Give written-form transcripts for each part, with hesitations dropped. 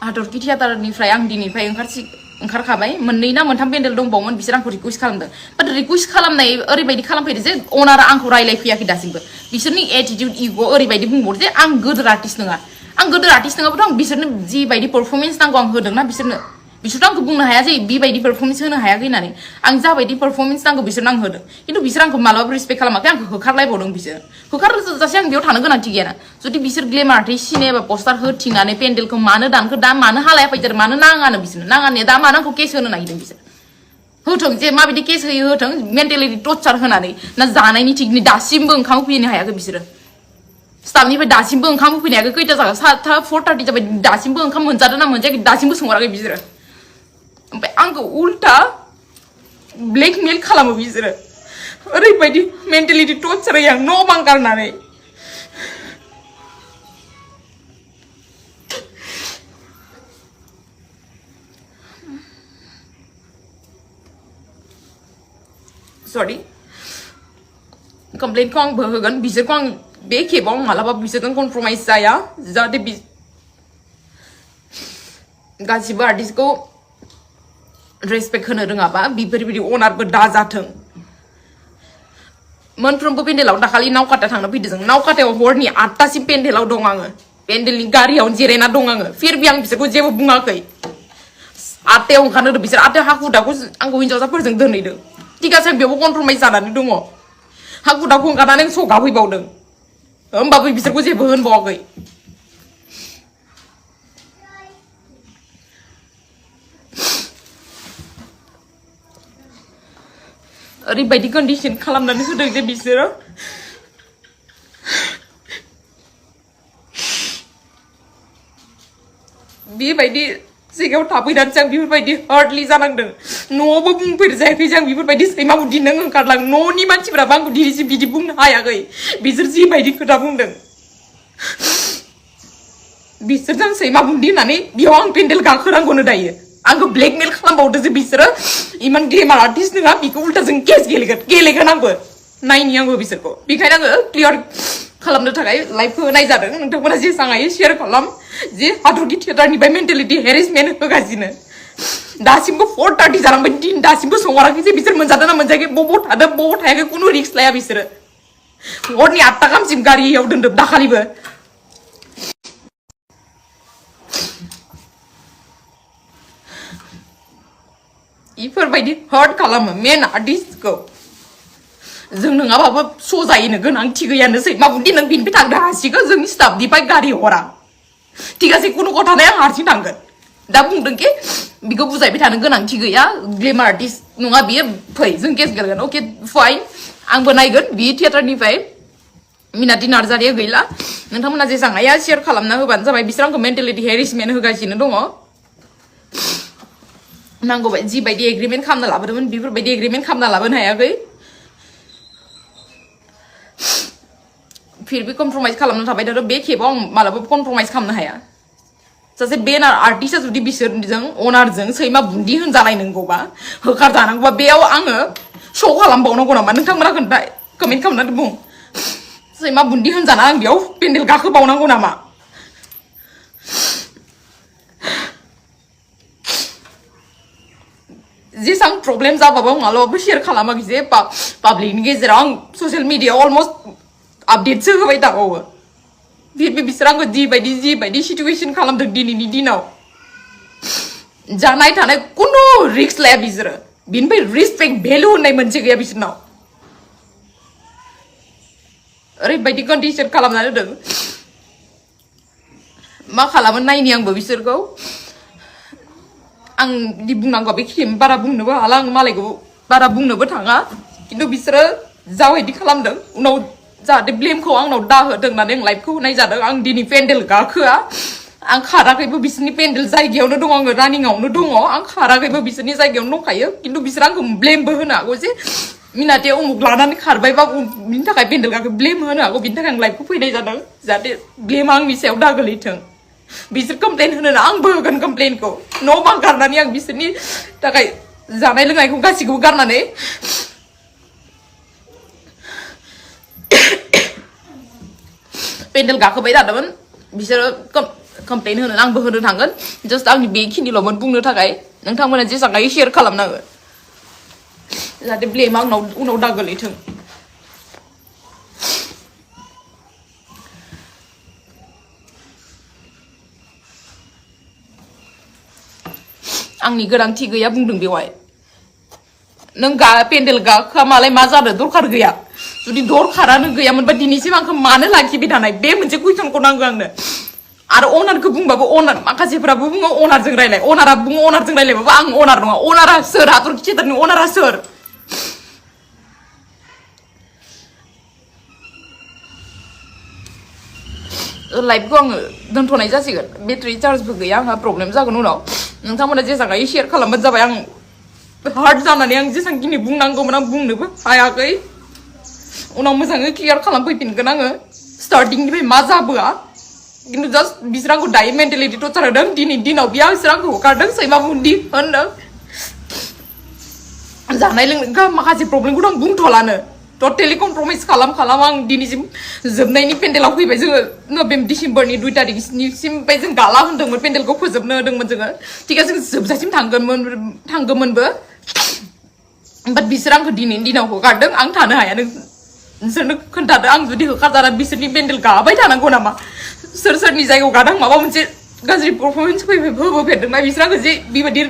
Hathorkhi Theater निफ्राय आं दिनैफ्राय ओंखारखाबाय मोननै ना मोनथाम पेन्डेल दंबावोमोन बिसोर आंखौ रिक्वेस्ट खालामदों बाट रिक्वेस्ट खालामनाय ओरैबायदि खालामफैदो जे अनारा आंखौ रायलायफैयाखै दासिमबो बिसोरनि एटिट्युड इग' ओरैबायदि बुंबावो जे आं गोदोर आर्टिस्ट नङा आं गोदोर आर्टिस्ट नङाबाथ' आं बिसोरनो जिबायदि पारफरमेन्स नांगौ आं होदोंना बिसोरथ' आंखौ बुंनो हाया जे बेबायदि पारफरमेन्स होनो हायाखै होननानै आं जाबायदि पारफरमेन्स नांगौ बिसोरनो आं होदों खिन्थु बिसोर आंखौ मालाबाबो रिसपेक्ट खालामाखै आंखौ होखारलायबावदों बिसोर होखारजासे आं बेयाव थानो गोनांथि गैयाना जुदि बिसोर ग्लेमार आर्टिस्ट सिनेमा पस्टार होथिंनानै पेन्डेलखौ मानो दानखो दा मानो हालाया फैदों मानो नाङानो बिसोरनो नाङानो दा मानो आंखौ केस होनो नागिरदों बिसोर होथों जे माबायदि केस होयो होथों मेन्टेलिटि टर्चार होनानै ना जानायनि थिगनि दासिमबो ओंखाम होफैनो हायाखै बिसोरो स्टाफनिफ्राय दासिमबो ओंखाम होफैनो हायाखै खैथा जागोन 4:30 जाबाय दासिमबो ओंखाम मोनजादों ना मोनजायाखै दासिमबो सोंहराखै बिसोरो ओमफ्राय आंखौ उल्टा ब्लेकमेल खालामो बिसोरो ओरैबायदि मेन्टेलिटि टर्चार होयो आं न' बां गारनानै सरी कमप्लेनखौ आंबो होगोन बिसोरखौ आं बे खेबाव मालाबा बिसोरजों कमप्रमाइज जाया जाहाथे गासिबो आर्टिस्टखौ रेसपेक्ट होनो रोङाबा बेफोरबायदि अनारबो दाजाथों मोनफ्रोमबो पेन्डेलाव दाखालि नावकाटा थांनो फैदों जों नावकाटायाव हरनि 8टासिम पेन्डेलाव दं आङो पेन्डेलनि गारियावनो जिरायना दं आङो फिरबि आं बिसोरखौ जेबो बुङाखै 8टायाव ओंखारनो होदों बिसोर 8टायाव हाखु दाखु आंखौ हिन्जावसाफोरजों दोनहैदों ठीक आसे आं बेयावबो कमप्रमाइज जानानै दङ हाखु दाखु ओंखारनानै स' गाफैबावदों होमबाबो बिसोरखौ जेबो होनबावाखै ओरैबायदि कन्डिशन खालामनानै होदों जे बिसोरो बेबायदि जायगायाव थाफैनानैसो आं बेफोरबायदि हार्डलि जानांदों न'आवबो बुंफेरजायाखै जे आं बेफोरबायदि सैमा बुदि नों ओंखारलां न'नि मानसिफोराबो आंखौ दिनैसिम बिदि बुंनो हायाखै बिसोर जिबायदि खोथा बुंदों बिसोरजों सैमा बुदि होननानै बेयाव आं पेन्डेल गाखोनांगौनो दायो आंखौ ब्लेकमेल खालामबावदो जे बिसोरो इमान ग्लेमार आर्टिस्ट नङा बेखौ उल्टा जों केस गेलेगोन आंबो नायनि आंबो बिसोरखौ बेखायनो आङो क्लियार खालामनो थाखाय लाइभखौ होनाय जादों नोंथांमोना जेसां हायो शेयार खालाम जे हाथरखि थियेटारनिफ्राय मेन्टेलिटि हेरेसमेन्ट होगासिनो दासिमबो 4:30 जालांबाय दिन दासिमबो सोंहराखै जे बिसोर मोनजादों ना मोनजायाखै बबाव थादों बबाव थायाखै खुनु रिक्स लाया बिसोरो हरनि 8टा गाहामसिम गारियाव दोनदों दाखालिबो इफोरबायदि हार्ट खालामो मेन आर्टिस्टखौ जों नङाबाबो स' जायैनो गोनांथि गैयानोसै माबुदि नों बिनिफ्राय थांनो हासिगोन जोंनि स्टाफनिफ्राय गारि हरा थिगासे खुनु खोथानाय आं हारसिं थांगोन दा बुंदों कि बिखौ बुजायबाय थानो गोनांथि गैया ग्लेमार आर्टिस्ट नङा बियो फै जों केस गेलेगोन अके फाइन आंबो नायगोन बि थियेटारनिफ्राय मिनाति नार्जारिया गैला नोंथांमोना जेसां हाया शेयार खालामना होबानो जाबाय बिसोर आंखौ मेन्टेलिटि हेरेसमेन्ट होगासिनो दङ नांगौ जिबायदि एग्रिमेन्ट खालामना लाबोदोंमोन बेफोरबायदि एग्रिमेन्ट खालामना लाबोनो हायाखै फिर भी कमप्रमाइज खालामनो थाबाय थादों बे खेबाव आं मालाबाबो कमप्रमाइज खालामनो हाया सासे बेनार आर्टिस्टआ जुदि बिसोरजों अनारजों सैमा बुन्दि होनजालायनांगौबा होखारजानांगौबा बेयाव आङो श' खालामबावनांगौ नामा नोंथांमोना कमेन्ट खालामनानै बुं सैमा बुन्दि होनजाना आं बेयाव पेन्डेल गाखोबावनांगौ नामा जेसां प्रब्लेम जाबाबो मालाबाबो शेयार खालामाखै जे पाब्लिकनि गेजेराव आं ससियेल मिडियायाव अलमस्ट आपडेटसो होबाय थाबावो बिसोर आंखौ जिबायदि सिटुएसन खालामदों दिनैनि दिनाव जानाय थानाय खुनु रिक्स लाया बिसोरो बिनिफ्राय रिसपेक्ट भेलु होननाय मोनसे गैया बिसोरनाव ओरैबायदि कन्डिसन खालामनानै होदों मा खालामो नायनि आंबो बिसोरखौ आं बिदि बुंनांगौ बे खेम बारा बुंनोबो हाला आं मालायखौ बारा बुंनोबो थाङा खिन्थु बिसोरो जाबायदि खालामदों उनाव जाहाथे ब्लेमखौ आंनाव दाहोथों होननानै आं लाइभखौ होनाय जादों आं दिनै पेन्डेल गाखोआ आं खाराखैबो बिसोरनि पेन्डेल जायगायावनो दङ आङो रानिंआवनो दङ आं खाराखैबो बिसोरनि जायगायावनो दंखायो खिन्थु बिसोर आंखौ ब्लेमबो होनो हागौ जे मिनाटिया उमुक लानानै खारबायबा बिनि थाखाय पेन्डेल गाखो ब्लेम होनो हागौ बिनि थाखाय आं लाइभखौ फैनाय जादों जाहाथे ब्लेमा आंनि सायाव दागोलैथों बिसोर कमप्लेन होनो आंबो होगोन कमप्लेनखौ न' बां गारनानै आं बिसोरनि थाखाय जानाय लोंनायखौ गासिखौबो गारनानै पेन्डेल गाखोबाय थादोंमोन बिसोरो कमप्लेन होनो आंबो होनो थांगोन जास्ट आंनि बेखिनिल'मोन बुंनो थाखाय नोंथांमोना जेसेबां हायो शेयार खालामनांगो जाहाथे ब्लेम आंनाव उनाव दा गोलैथों आंनि गोनांथि गैया बुंदों बेवहाय नों पेन्डेल गाखोआ मालाय मा जादों दरखार गैया जुदि दरखारानो गैयामोनबा दिनैसिम आंखौ मानो लाखिबाय थानाय बे मोनसे कुइसनखौ नांगौ आंनो आरो अनारखौ बुंबाबो अनार माखासेफोराबो बुङो अनारजों रायलाय अनारा बुङो अनारजों रायलायबाबो आं अनार नङा अनारा सोर हाथरखि थियेटारनि अनारा सोर लाइभखौ आङो दोनथ'नाय जासिगोन बेटारि चार्जबो गैया आंहा प्रब्लेम जागोन उनाव नोंथांमोना जेसेबां हायो शेयार खालामबानो जाबाय आं हार्ड जानानै आं जेसेबांखिनि बुंनांगौमोन आं बुंनोबो हायाखै उनाव मोजाङै क्लियार खालामफैफिनगोन आङो स्टार्टिंनिफ्राय मा जाबोआ खिन्थु जास्ट बिसोर आंखौ दायो मेन्टेलिटि टर्चार होदों दिनैनि दिनाव बिसोर आंखौ हगारदों सैमा बुन्दि होनदों जानाय लोंनाय माखासे प्रब्लेमखौथ' आं बुंथ'लानो टटेलि कमप्रमाइज खालाम आं दिनैसिम जोबनायनि पेन्डेलाव फैबाय जोङो नभेम्बर डिसेम्बरनि 2 तारिखसिमनिफ्राय जों गाला होनदोंमोन पेन्डेलखौ फोजोबनो होदोंमोन जोङो थिग जों जोबजासिम थांगोनमोनबो बाट बिसोर आंखौ दिनैनि दिनाव हगारदों आं थानो हाया नोंसोरनो खोन्थादो आं जुदि होखारजाना बिसोरनि पेन्डेल गाबाय थानांगौ नामा सोरनि जायगायाव गादों माबा मोनसे गाज्रि पारफरमेन्स होबोफेरदोंना बिसोर आंखौ जे बेबायदि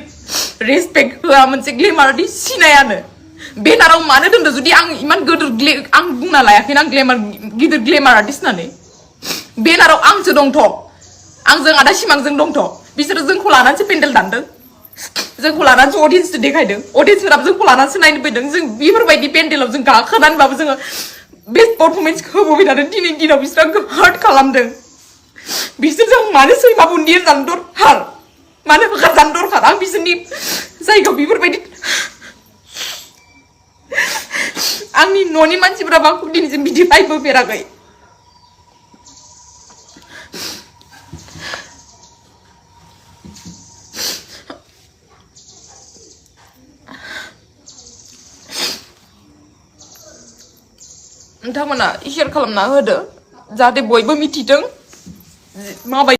रेसपेक्ट होआ मोनसे ग्लेमारदि सिनायानो बेनाराव मानो दोनदो जुदि आं इमान गिदिर आं बुंना लायाखैना आं गिदिर ग्लेमार आर्टिस्ट होननानै बेनाराव आंसो दंथ' आंजों आदा सिमांजों दंथ' बिसोरो जोंखौ लानानैसो पेन्डेल दानदों जोंखौ लानानैसो अडियन्सनो देखायदों अडियन्सफोराबो जोंखौ लानानैसो नायनो फैदों जों बेफोरबायदि पेन्डेलाव जों गाखोनानैबाबो जोङो बेस्ट पारफरमेन्स होबोबाय थादों दिनैनि दिनाव बिसोर आंखौ हार्ट खालामदों बिसोरजों मानो सैमा बुन्दि होनजानो दरखार मानो होखारजानो दरखार आं बिसोरनि जायगायाव बेफोरबायदि आंनि न'नि मानसिफोरा आंखौ दिनैसिम बिदि रायबोफेराखै नोंथांमोना शेयार खालामना होदो जाहाथे बयबो मिथिथों माबायदि